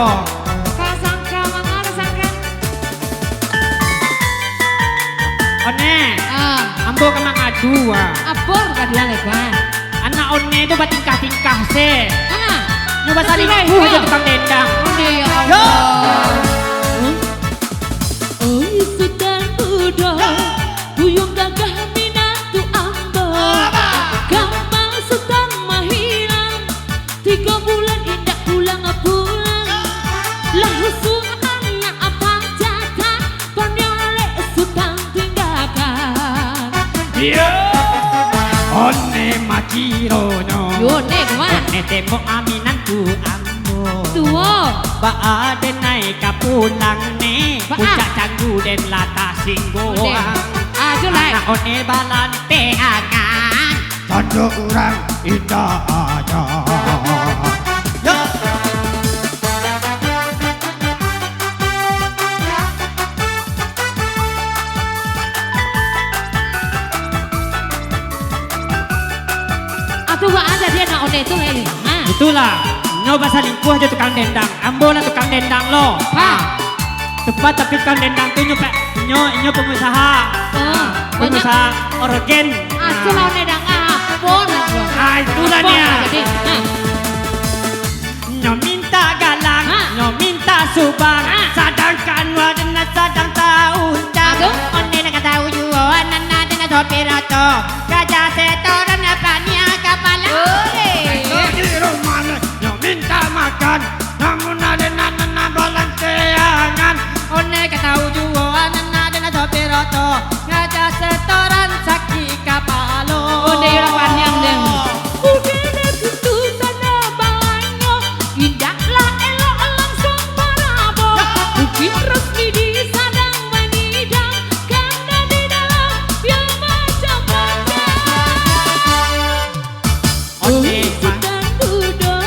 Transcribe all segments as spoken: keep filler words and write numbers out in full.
Kasangka, manga kasangka. One, ah, ambo ka mangadu, ah. Apo kaduan, Evan? Anak One tu batingkah-tingkah se. Mana? Nyo basalingkuh jo tukang dendang. One, ya Allah. Yo. Hmm? Oi Sutan Budo, Buyuang Gagah minantu ambo. Kama Sutan mahilang, tigo bulan indak pulang-pulang. Lah rusuah anak apa jatah, paniang alek Sutan tinggakan. Iyo, One makironyo. Yo, One, kumaha? One tembok aminan tu ambo. Tuo. Baa den naiak ka pulang ne, baa? Puncak Canggu den lah tasingguang. One. Ah, tu lai. Anak One balanteangan. Tando urang indak ado. Yo. Atuh, baa jadi anak One tu, eh? Ha. Itulah, nyo basalingkuh jo tukang dendang. Ambo lah tukang dendang lo. Ha. Tepat, tapi tukang dendang tu nyo pe-, nyo, inyo pengusaha. Oh, ha, banyak. Pengusaha orgen. Ah, itulah One danga, apo lah. Ah, itulah. Apo nia. Lah jadi. Ha. Nyo minta galang, ha, nyo minta subang, ha, sadangkan waden sadang taundang. Aduh. One nak ka tau juo, anak-anak den sopir oto, karajo setoran paniang kapalo. Oi. Di rumah nyo minta makan, namun aden anak-anak balanteangan. One ka tau juo, anak-anak den sopir oto, karajo setoran sakik kapalo. Onde urang paniang den. Udah deh putus ado balanyo, indaklah elok langsung barabo. Mungkin Rusmidi sadang mangidam, karano di dalam yo macam-macam. One, Sutan Budo,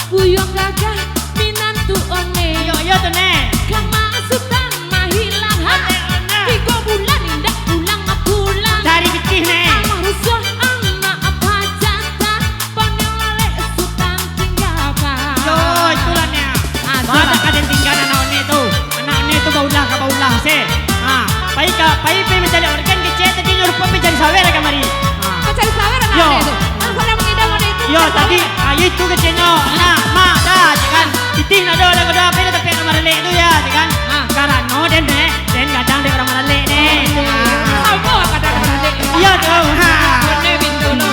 Buyuang Gagah minantu One. Iyo, iyo tu, Nek. Kama Sutan mahilang, ha? One, One. Tigo bulan indak pulang-pulang. Cari pitih, Nek. Alah rusuah anak apa jatah, paniang alek Sutan tinggakan. Yo, itulah, Nek. Ah, banyak itulah. Ka den tinggakan anak One tu. Anak One tu baulah ka baulah se. Ha, pai ka, pai, pai mancaliak orgen kecek tadi nyo rupo pai cari sawer kamari. Ha. Ka cari sawer anak One tu. Yo. Anak One mangidam One tu. Yo, tadi, ah, itu keceknyo. Ha. Nah, mak, dah, cek kan. Pitih nak ado, dah, dah, pai dah tapi anak maralek tu, ya, cek kan. Ha. Karano den, Nek, den gadang dek urang maralek, Nek. Oh, iyo. Ha. Samo gadang maralek. Iyo tu. Ha. One pintu tu.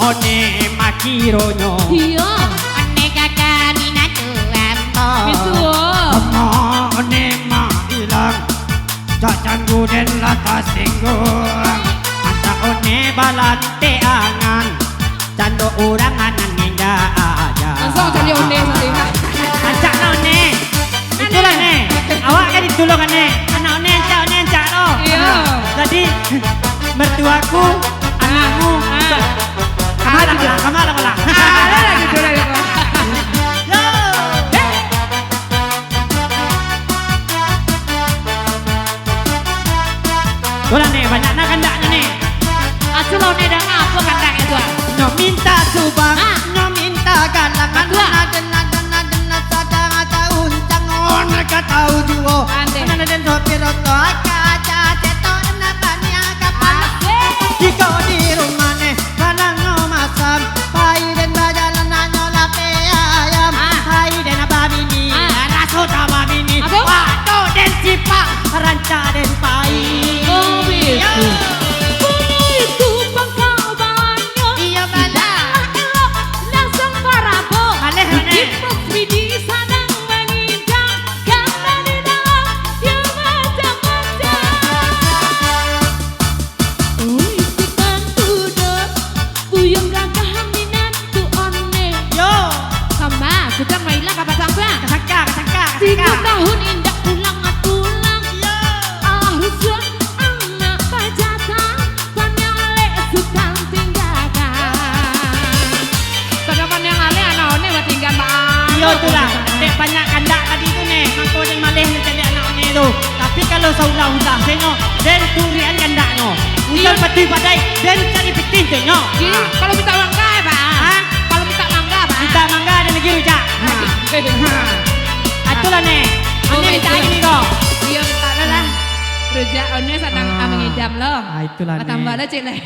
One makironyo. Iyo. One kaka minantu ambo. Itu. Amak One mah ilang, cak canggu den lah tasingguang. Antah One balanteangan, cando urang anan ninja aja. Langsung cari One satu. Rancak lah One. Itulah, Nek. Awak kan ditulung, Nek. Anak One rancak, One rancak lo. Iyo. Jadi, mertuaku, anakmu. Ah. Kama lah, kama lah, kama lah. Ah, ada lagi, ada lagi. Yo. Eh. Tulah, Nek, banyak nah kandaknyo, Nek. Acu lo, Nek, danga apo kandaknyo tu, ah? Nyo minta subang, ha? Nyo minta galang, aduh, aden, aden, aden, sadang ado uncang, One ka tau juo. Ande. Nan aden sopir oto, aka aja seto, nan baniaga palo. Asik. Jiko di rumah, Nek, kadang nyo masam, pai den bajalan, nanyo lapeh ayam. Ah. Pai den babini, ah, raso tababini. Aduh. Waktu den sipak, rancak den pai. Oh, bitu. Yo. Kuno itu pangkal banyo. Iyo, bala. Indak lah elok, langsung barabo. Maleh, maleh. Di pos bini sadang mangidam, karano di dalam yo macam-macam. Oi, Sutan Budo, Buyuang Gagah minantu One. Yo. Sama, Sutan mailang ka pasang tu, ah. Kasangka, kasangka, kasangka. Tigo tahun indak pulang-pulang. Yo. Alah rusuah anak bajatah, paniang alek Sutan tinggakan. Sadang paniang alek anak One batinggaan baa. Iyo, tulah. Dek banyak kandak tadi tu, Nek. Mangko den maleh mancaliak anak One tu. Tapi kalau saulah-ulah se nyo, den turikan kandaknyo. Ujan patuih badai, den cari pitih tu nyo. Jadi, ha, kalau minta mangga, Pak? Ha? Kalau minta mangga, Pak? Minta mangga, ado lagi rujak. Ha. Ha. Atulah, Nek. Oh, Ane minta itulah. Gini ko. Iyo, minta lo lah. Rujak One sadang, ah, mangidam lo. Ah, itulah, Nek. Tambah lo, Cik, lah.